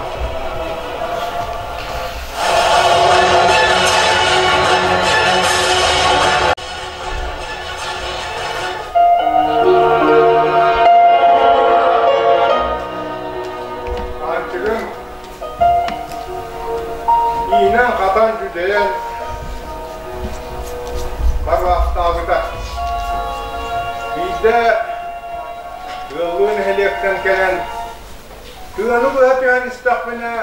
Аанчыгым иинэн-хатан дьүдэйэн бараахтаабыта. Биирдэ ыаллыы нэһилиэктэн кэлэн тыаны быһа түһэн истэхпинэ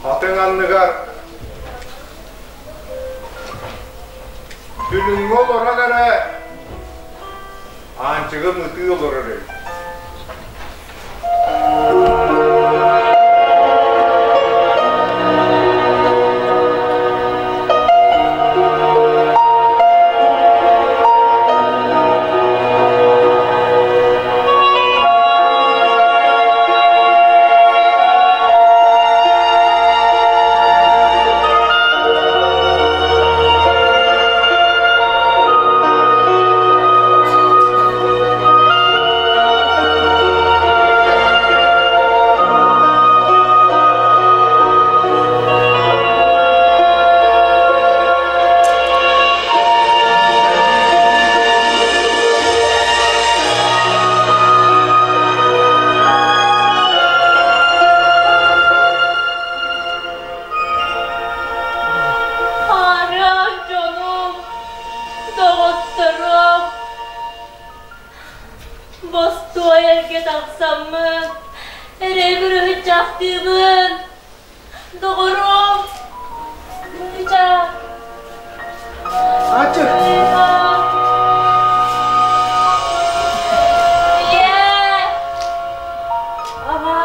хатыҥ анныгар дүлүҥҥэ олорон эрэ Аанчыгым ытыы олорор эбит. таптыыбын. Доҕорум, Мыыча. Ачы. Ийээ. Аҕа.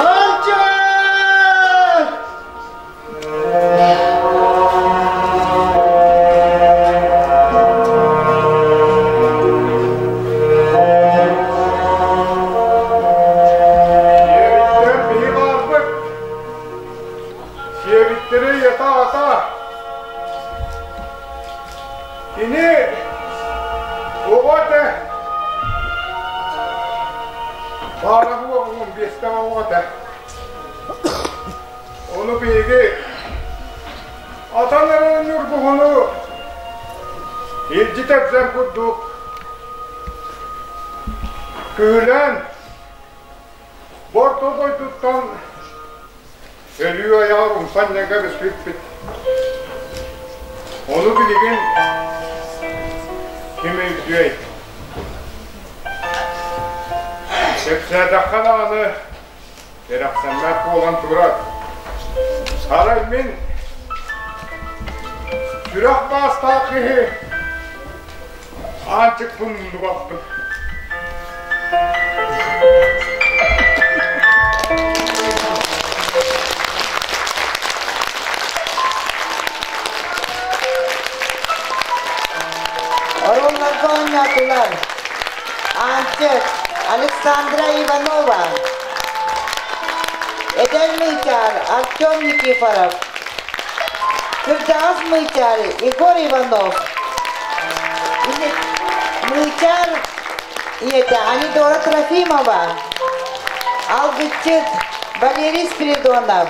Ачы! Сиэбиттэр биһи баарбыт. Сиэбиттэри ята-ата. Кини оҕо этэ. Баара буолуон биэстэ оҕо этэ. Ону биһиги атан эрэр ньургуһуну илдьи тэпсэн курдук күһүлээн Борто дойдуттан өлүү айаҕар умсан ньэгэ биспиппит. Ону билигин ким өйдүөй? Кэпсээтэххэ даҕаны Кэрэхсэммэт буолан турар. Арай мин сүрэх баастаах киһи Аанчыкпын муннубаппын. Оруолларга оонньоотулар Аанчык, Александра Иванова, Эдэр Мыычаар Артем Никифоров, Кырдьаҕас Мыычаар Егор Иванов, Мыычаар ийэтэ Анидора Трофимова, Алгысчыт Валерий Спиридонов,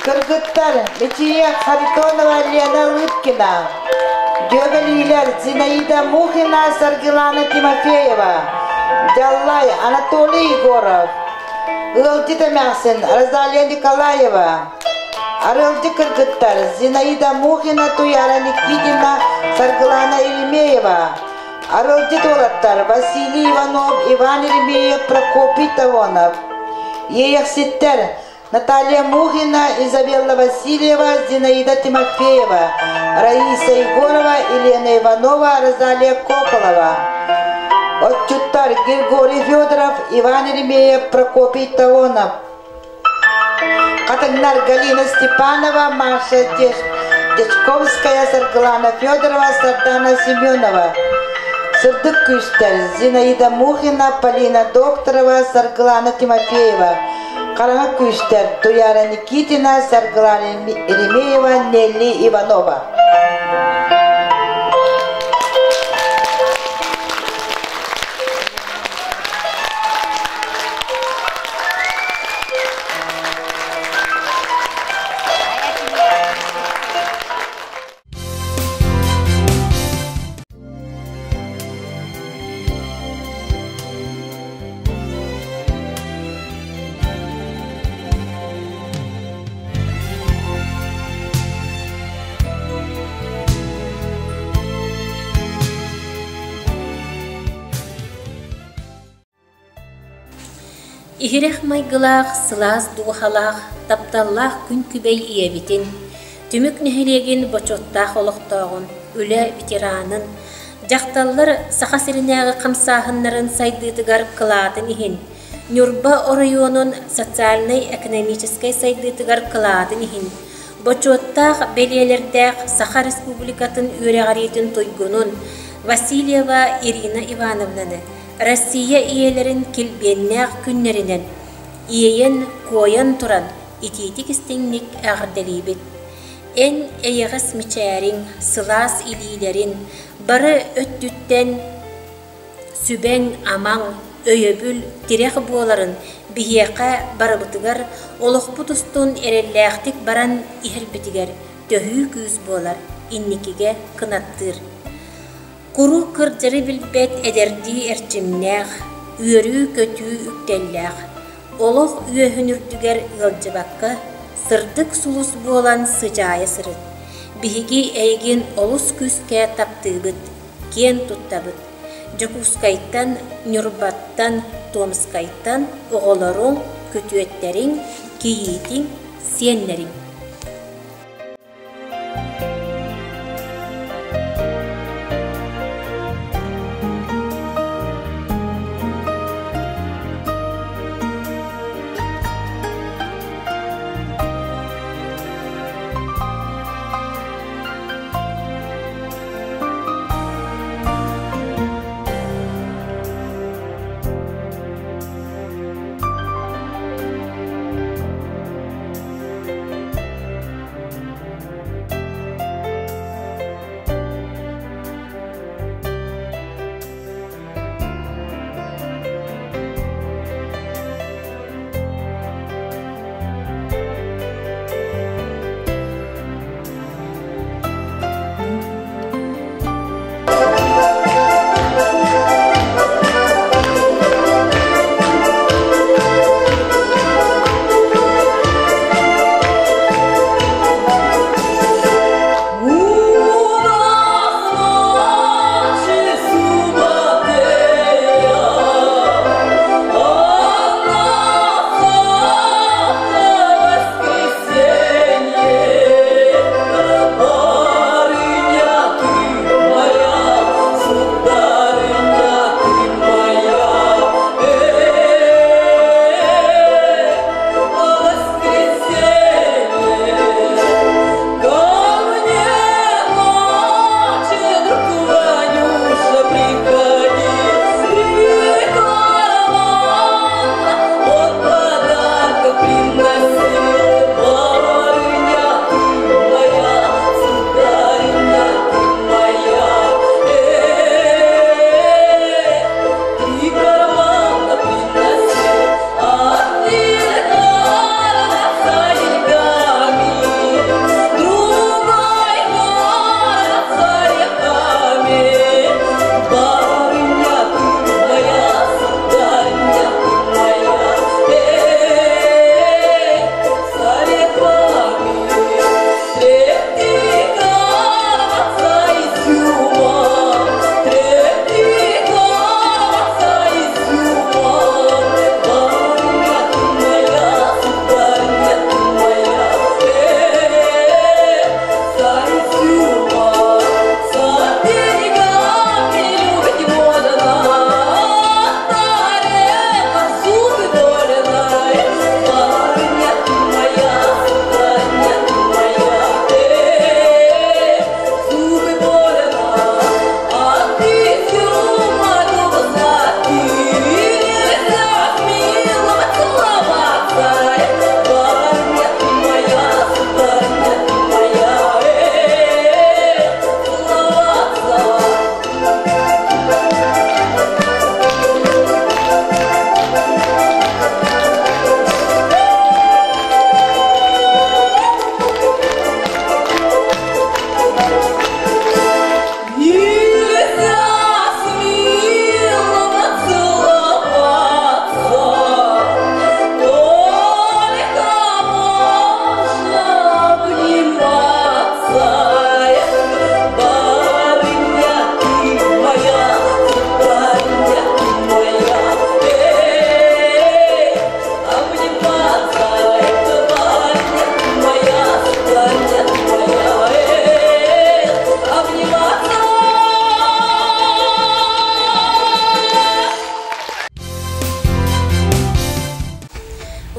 Кыргыттар Мичийэ Харитонова Лена Лыткина, Дьүөгэлиилэр Зинаида Мухина, Саргылана Тимофеева, Дьаллай Анатолий Егоров, Ыалдьыт эмээхсин Розалия Николаева, Арыалдьыт кыргыттар Зинаида Мухина, Туяра Никитина, Саргылана Еремеева, Арыалдьыт уолаттар Василий Иванов, Иван Еремеев, Прокопий Тавонов, Иэйэхситтэр Наталья Мухина, Изабелла Васильева, Зинаида Тимофеева, Раиса Егорова, Елена Иванова, Розалия Коколова. Отчуттар Григорий Федоров, Иван Еремеев, Прокопий Таонов. Хатыҥнар Галина Степанова, Маша Дечковская, Саргылана Федорова, Сардана Семенова. Сырдык күүстэр Зинаида Мухина, Полина Докторова, Саргылана Тимофеева. Хараҥа күүстэр Туяра Никитина, Саргылана Еремеева, Нелли Иванова. Иһирэх майгылаах, сылаас дууһалаах, тапталлаах күн күбэй ийэбитин, Түмүк нэһилиэгин бочуоттаах олохтооҕун, үлэ ветеранын, Дьахталлар Саха сиринээҕи хамсааһыннарын сайдыытыгар кылаатын иһин, Ньурба оройуонун социальнай-экономическай сайдыытыгар кылаатын иһин, бочуоттаах бэлиэлэрдээх Саха Республикатын үөрэҕириитин туйгунун Васильева Ирина Ивановнаны Россия ийэлэрин килбиэннээх күннэринэн иэйэн-куойан туран итиитик-истиҥник эҕэрдэлиибит! Эн эйэҕэс мичээриҥ, сылаас илиилэрин бары өттүттэн сүбэҥ-амаҥ, өйөбүл, тирэх буоларын биһиэхэ барыбытыгар олохпут устун эрэллээхтик баран иһэрбитигэр төһүү күүс буолар, инникигэ кынаттыыр. Куруук кырдьары билбэт эдэрдии эрчимнээх, үөрүү-көтүү үктэллээх, олох үөһүн үрдүгэр ыалдьыбакка, сырдык сулус буолан сыдьаайа сырыт. Биһиги эйигин олус күүскэ таптыыбыт, киэн туттабыт. Дьокуускайтан, Ньурбаттан, Томскайтан оҕолоруҥ, күтүөттэриҥ, кийиитиҥ, сиэннэриҥ.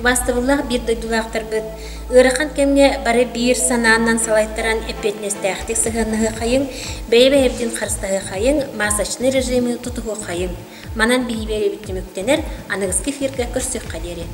Убаастабыллаах биир дойдулаахтарбыт, ыарахан кэмҥэ бары биир санаанан салайтаран эппиэтинэстээхтик сыһыаннаһыахайыҥ, бэйэ-бэйэбитин харыстаһыахайыҥ, масочный режими тутуһуохайыҥ. Манан биһиги бэйэбит түмүктэнэр, аныгыскы эфиргэ көрсүөххэ диэри.